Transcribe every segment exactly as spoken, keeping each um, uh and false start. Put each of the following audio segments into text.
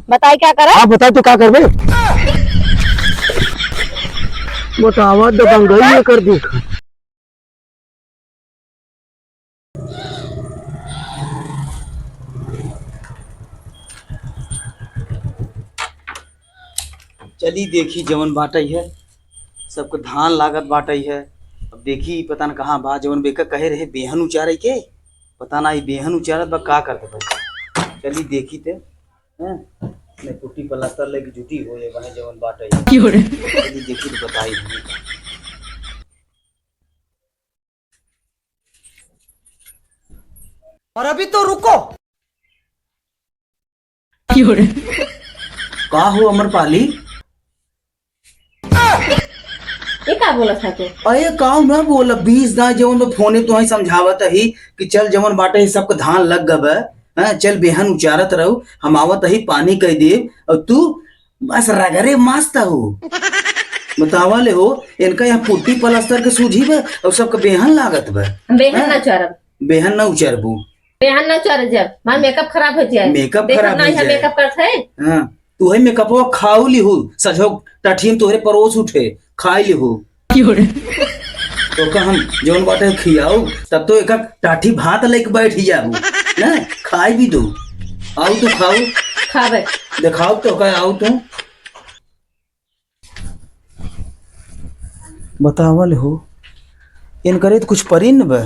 बताई का करब? हाँ, बताई तो का करबे? बतावा, दबंगई ये कर दी। चली देखी जवन बाटइ है, सबके धान लागत बाटइ है। अब देखी पता न कहाँ बा, जवन बेका कहे रहे बेहन उचारे के, पता ना ई बेहन उचारत बा का करत बा। चली देखी ते, हैं? ने पुट्टी पलस्तर लेके जुटी होए बा जवन बाटइ है। क्यों रे? चली देखी तो बताई हमें। और अभी तो रुको। का हो अमरपाली? ये का बोलत है तू? अरे काऊ ना बोल, बीस दाई जवन तो फोने तो ही समझावत ही कि चल जवन बाटे ही सबके धान लग गब, हैं, चल बेहन उचारत रहू, हम आवत ही पानी कई देब, और तू बस रगरे मस्त हो। बतावा ले हो, इनका यहाँ पुट्टी पलस्तर के सूझी बा और सबके बेहन लागत बा। हम बेहन हैं? ना उचारब। बेहन ना उचारबू। बेहन ना उचारे जब, मार मेकअप खराब हो जाए। मेकअप देखत खराब ना हो है जाए। मेकअप करत है। हाँ, तू है मेकअपवा खाऊ लिहू, सजो टाठी में तोहरे परोस उठे, खाई लिहू। क्यों रे? तो का हम जौन बाटे खियाऊ, तब तो एक टाठी भात लेके बैठ ही जाबू, ना? खाई भी दो। आऊ तू खाऊ। खाबे। देखाऊ तो का आऊ तू। बतावल हो, इनकरे त कुछ परी न बा।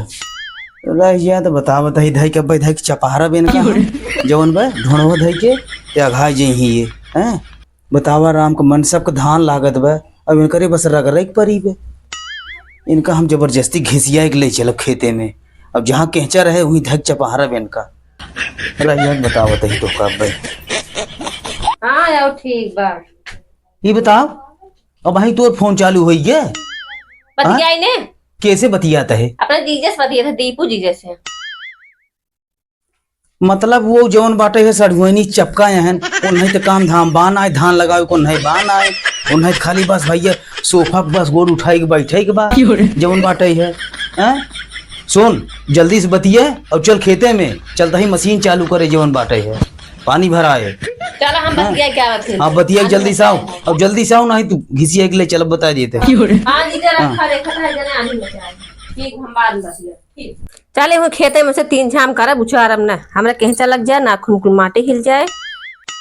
रह जाए त बतावत ही, धई के अब्बे धई के चपहरा बेन का हम, जवन बा, ढोंढवा धई के, ते अघाई जइही ये, हैं? बतावा राम के मन सबके धान लागत बा, अब इनकरे बस रगड़े के परी बे। इनका हम जबरदस्ती घिसिया के ले चलब खेते में, अब जहाँ केंचा रहे, वहीं धई के चपहरा बेन का। रह जाए त बतावत ही तो का अब्बे। हाँ, आओ, ठीक बा। ई बताओ, अबहीं तोर फोन चालू होई गे? बतियाई हाँ? ने? कैसे बतियात है? अपने जीजे से बतियात है, दीपू जीजे से। मतलब वो जवन बाटे है सड़ुआइनी चपका एहन, उन्हें त काम धाम बा नाय, धान लगावे को नहीं बा नाय, उन्हें त खाली बस भैया सोफा पे बस गोड़ उठाई के बैठे के बा, क्यों रे? जवन बाटे है, हैं? सुन, जल्दी से बतिया और चल खेते में, चलता ही मशीन चालू करे जवन बाटे है। पानी भराए। चलो हम हाँ। बतिया क्या बात है? हाँ, बतिया आलू जल्दी से आओ। बतिया है। अब जल्दी से आओ, नहीं तू घिसिया के ले चल, बता देते हैं। क्यों रे? हाँ, जीजा हाँ। रखा देखा है, जने आलू बचा है। ठीक, हम बाद में बतिया। ठीक। चले हूँ खेते में से तीन झाम करब, उचारब ना। हमरा कहीं चलक जाए, नाखून कुल माटी हिल जाए।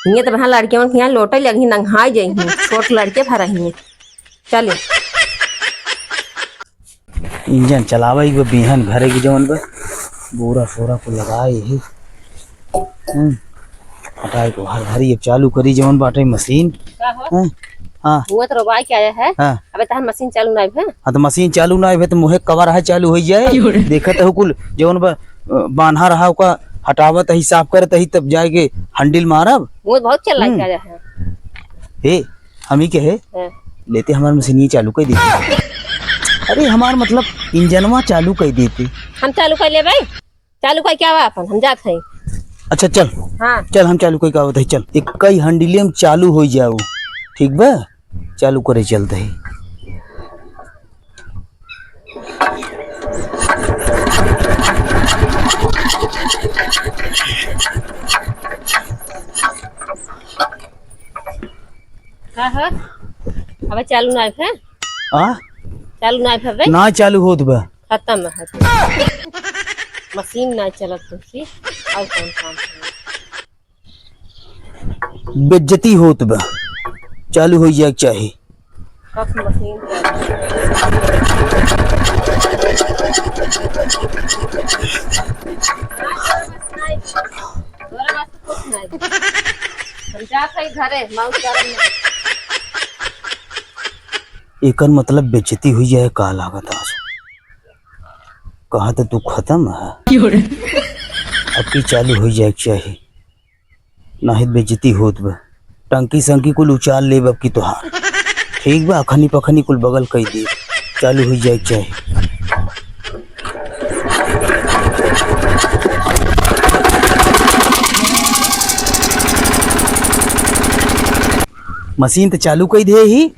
हियाँ तो बहन लड़के मन हियाँ लोटे लगी, नंगाई जाई हियाँ। छोट लड़के भरा हियाँ। चले। इंजन चलावे के बा, बिहन भरे के जवन बा, बोरा सोरा को लगाए ही। हम्म, हटाए को हर घरी अब चालू करी जवन बाटे मशीन। का हो? हाँ, हाँ। हुआ तो रोबाई के आया है। हाँ। अबे तहार मशीन चालू ना भे। हाँ, तो मशीन चालू ना भे, तो मुहे कवर है चालू हो जाए। क्यों रे? देखत हो कुल जवन बा, अ, बान्हा रहा ओका हटावत ही, साफ करत ही, तब जाए के हैंडल मारब। हुआ बहुत चल रहा हम्म। है। हे, हम ही कहे, हाँ। लेते हमार मशीनिया चालू कर देते। अरे, हमार मतलब इंजनवा चालू कर देते। हम चालू कर लेबै। चालू कर क्या बा अपन, हम जात हई। अच्छा, चल। हाँ। चल, हम चालू कर का होत है, चल। एक कई हंडिले में चालू हो जाओ, ठीक बा? चालू करे चलते ही। का ह? अबे चालू नाय भे? आ? चालू नाय भे बे? ना चालू होत बा। खत्म है। मशीन ना चलत तुमसी। और कौन काम है? बेइज्जती होत बा। चालू हो जाए के चाही। कब मशीन चालू? तोरा बात कुछ नहीं। हम जात हई घरे, माउस गरम नहीं। एकर मतलब बेइज्जती हुई जाए का लागत आज। कहा तो तू खत्म है। क्यों रे? अब की चालू हुई जाए के चाही, नाहीं बेइज्जती होत बा। टंकी संकी कुल उचाल लेब अब की तोहार। ठीक बा, अखनी पखनी कुल बगल कई दे, चालू हुई जाए के चाही। मशीन त चालू कई दे ही,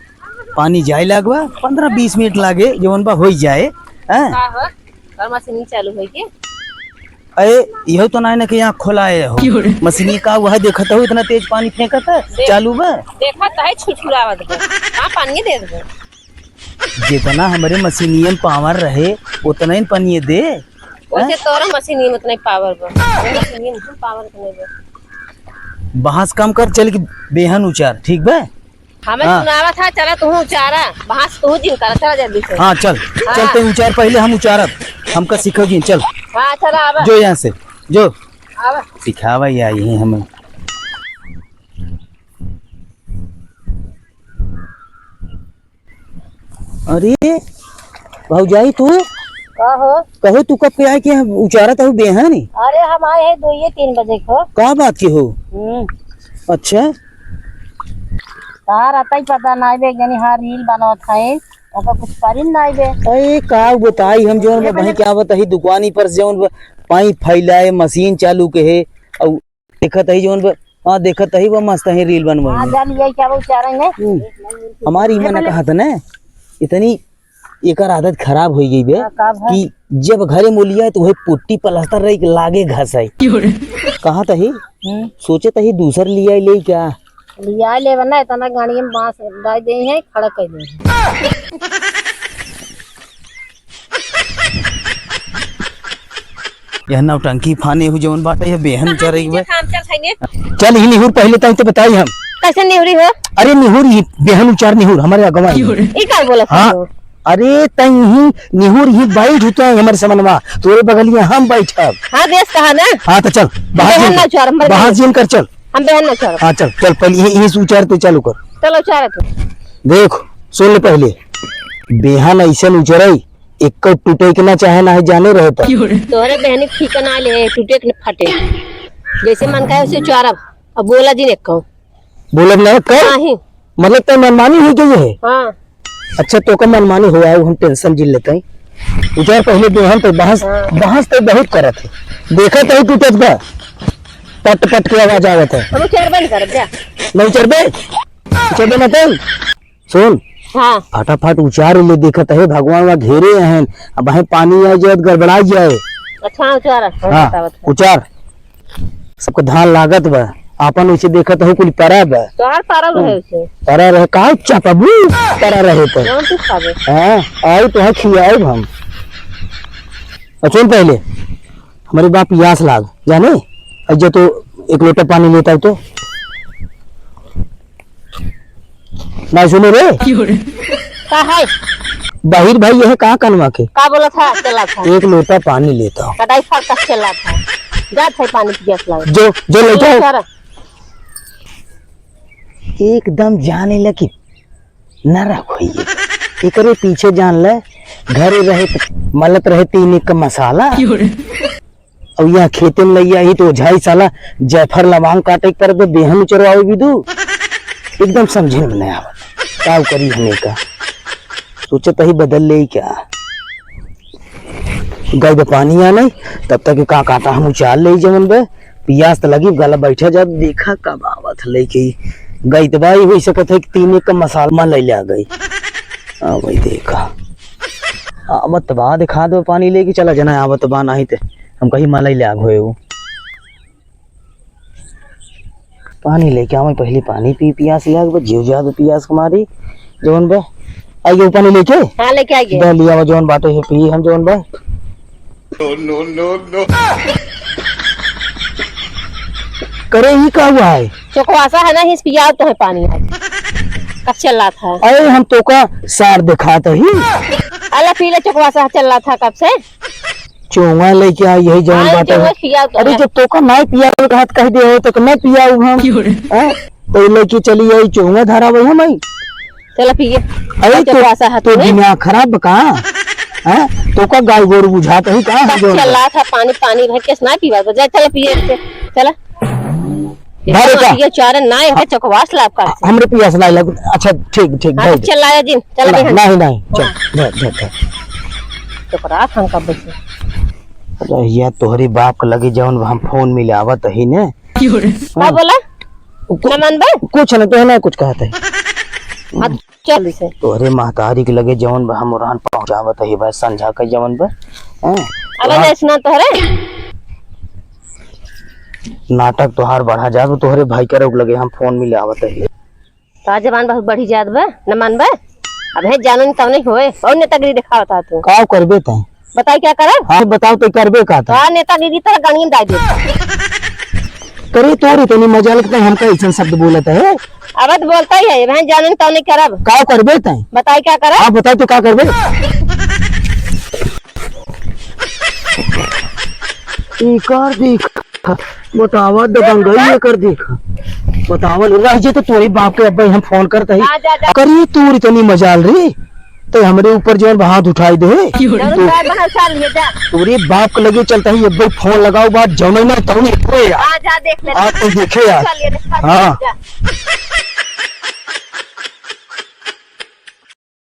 पानी जाए लाग बा, पन्द्रह बीस मिनट लागे, जवन बा होई जाए। हाँ। का हो? और मशीन चालू होई के? अरे, इहो तो नाहीं ना कि आँख खोलाए हो। क्यों रे? मशीनी का वह देखत हो, इतना तेज पानी फेंकत है, देख, चालू बा। देखत है, छुरछुरावत बा। हाँ, पानी दे देबो। जितना हमरे मशीनियन पावर रहे, उतना ही पानी दे। वैसे हैं? तोरा मशीनियन उतना ही पावर बा। हमरे मशीनियन हम पावर उतना ही बा। बहस कम कर, चल के बेहन उचार, ठीक बा? हमें हाँ। सुनावत है, चला तू उचारा, बहस तू जिन करा, चला जल्दी से। हाँ, चल, हाँ। चल, ते उचार पहले, हम उचारब, हमका सिखो जिन, चल। हाँ, चला, आवा। जो यहाँ से, जो। आवा। सिखावा ही आई है हमें। अरे, भौजाई तू? का हो? कहो तू कब के आए कि हम उचारत हूँ बेहन? अरे, हम आए हैं दो ये तीन बजे को। का बात की हो? हम्म। अच्छा। तार आता ही पता नाई बे, जनी हाँ रील बनावत है, ओका कुछ करिन नाई बे। अरे का बताई हम, जौन ये बा भाई बने क्या बताई, दुकानी पर जौन बा पाइप फैलाए, मशीन चालू के है, और देखत ही जौन बा, हाँ देखत ही वो मस्त ही रील बनवाई हाँ, में। जान ये क्या वो चारेंगे? हम्म। हमारी ये मना पहले कहा था ना, इतनी एकर आदत खराब हो गई बे हाँ, का भा? कि जब घरे मोलिया है तो वही पुट्टी प्लास्टर रही लागे घस है। क्यों रे? कहा तही हम्म। सोचे तही दूसर लिया ले क्या? लिया ले बना, इतना गाड़ी में बांस डाल दे हैं, खड़ा कर दे हैं। यह नौटंकी फाने हु जवन बाटे, यह बेहन उचारे के बा। काम चल खैने। चल ही निहुर पहले तई तो बताई हम। कैसे निहुरी हो? अरे निहुर ही, बेहन उचार निहुर, हमारे अगवा ही। ई का बोलत हाँ। हो? अरे तई ही निहुर ही बैठ होता है हमारे समनवा, तोरे बगलिया हम बैठब। हाँ, बेस कहा ना। हाँ, तो चल, बाहर बेहन जिन ना कर। उचार, हम बहन बाहर ना जिन कर, चल। हम बेहन ना उचार। हाँ, चल, चल, पहले यही, यही से उचार तो चालू कर। चलो, उचार तू। देख, सुन ले पहले, बेहन ऐसे उचरई, एको टूटे के ना चाहे ना है जाने रहे पर। तोहरे बहनी के ठीका ना ले, टूटे के न फटे। जैसे मन कहे उसे उचारब। अब बोला जिन एको। बोलब ना कर? नहीं। मतलब तय मनमानी हुई गई है? हाँ। अच्छा, तो का मनमानी हुआ है, हम टेंशन जिन लेते हैं। उचार पहले बेहन तो बहस, हाँ। बहस तो बहुत करत है। देखत है टूटत बा। पट पट के आवाज आवत है। हम उचार बंद करब जा। नहीं उचरबे? उचरबे ना तय? सुन। हाँ। फटाफट उचार ले, देखत है भगवान वहाँ घेरे हैं, अब है पानी आ जाए तो गड़बड़ा जाए। अच्छा, उचार, हम हाँ, बतावत है। उचार। सबके धान लागत बा, आपन उसे देखत हो कुल परा बा। तोहार परा रहे हम्म। उसे। परा रहे, का चापबू? परा रहे तो। कौन तू खाबे? हाँ, आई तो है खियाए हम। और सुन पहले, हमारे बाप पियास लाग, जाने? और जो तो एक लोटा पानी लेता हो तो। ना सुने रे। का है? बाहिर भाई यह कहाँ कनवा के? का बोला था? चला था। एक लोटा पानी लेता हूँ। कटाई फर का चला था। जा था पानी पियास लाग। जो, जो लेके आओ। सारा। एकदम जाने लगी। ना रखो ये। एकरे पीछे जान ले, घरे रहे त मलत रहे तीन एक का मसाला। क्यों रे? और यहाँ खेते में लैया ही तो झाई साला जायफल लवांग काटे के परत बा, बेहन उचरवावे भी दू। एकदम समझे में नहीं आवत। का करी हमें का? सोचत ही बदल ले क्या? गई बा पानी आने, तब तक का काटा हम उचार ले जवन बे। पियास त लगी, गला बैठा जा, देखा कब आवत लेके। गई त भाई, हो सकत है कि तीन एक का मसाला ले ले आ गई। आ भाई देखा। आवत बा, देखा दो पानी लेके चला जना, आवत बा, नाही ते हम कहीं मलाई ले आग होए वो। पानी लेके आवे, पहले पानी पी, पियास लाग बा, जीव जात पियास के मारी, जवन बा। आइए पानी लेके? हाँ, लेके आइए। दे लिया बा, जवन बाटे है पी, हम जवन बा। No, no, no, no। करे ही का हुआ है? चकवासा है ना, हिस पियाव तो है पानी आज। कब चल रहा था? अरे हम तो का सार दिखात ही। अला पी ले, चकवासा चल रहा था कब से। चोंगा लेके आई यही जवन हाँ, बाटे चोंगा है। पियाव तो अरे है। जब तो का नहीं पियाव कहत कह दे हो तो नहीं पियाव हम। क्यों रे? हैं? तो लेके चली आई चोंगा धरा वही हम आई। चला पिए। अरे अच्छा, तो, तो आसा हाथ तो में। दिमाग खराब बा का? हैं? तो का गाय गोरू बुझात है का? सब जो चला था पानी, पानी भर के ना पीवा, तो जा चला पिए से। चला। भरे का? ये चार ना है, चकवास लाभ का। हमरे पियास ना लग। अच्छा, ठीक, ठीक, हाँ, भाई। चला आया जिन, चला ना, बिहान। नहीं, नहीं, चल, हाँ। जा, जा, जा। चकरात हम कब से। अरे यार, तोहरे बाप के लगे जौन हम फोन मिलावत ही ने। का हाँ। बोला? कु-, ना मानबे? कुछ ना, तोहे ना कुछ कहत है। अब चल इसे। तोहरे महतारी के लगे जवन बा, हम ओरहन पहुँचावत ही बा, संझा के जवन बा। हाँ। अब हाँ। जैसे ना तोहरे। नाटक तोहार बढ़ा जात बा, तोहरे भाई करे लगे हम फोन मिले आवत है। तोहार जबान बहुत बढ़ी जात बा, न मानबे। अब है जानो नहीं तब नहीं होए, बहुत नेतागिरी दिखावत है तू। का करबे तै? बताई का करब? हाँ, बताओ तो करबे का तै? हाँ, नेतागिरी तरह गणियन दाई देता। करे तोर इतनी मजाल के हमका ऐसन शब्द बोलत है। अब तो बोलता ही है, बहन जाने तो नहीं करब। का करबे तै? बताई का करब? हाँ, बताओ तो का करबे? ई कर देख, बतावा दबंगई ये कर देख। बतावा ले, रह जे तो तोरे बाप के अब्बे हम फोन करते ही। जा, जा, जा। करी तोर इतनी मजाल रे, ते हमरे ऊपर जौन हाथ उठाई दे। जरूर तो जाए बाहर साल में जा। तोरे बाप के लगे चलता ही, अब्बे फोन लगाओ बात जौने ना तौने होए यार। हाँ, जा देख ले। आ तो देखे यार। चल ये देख, हाँ। जा।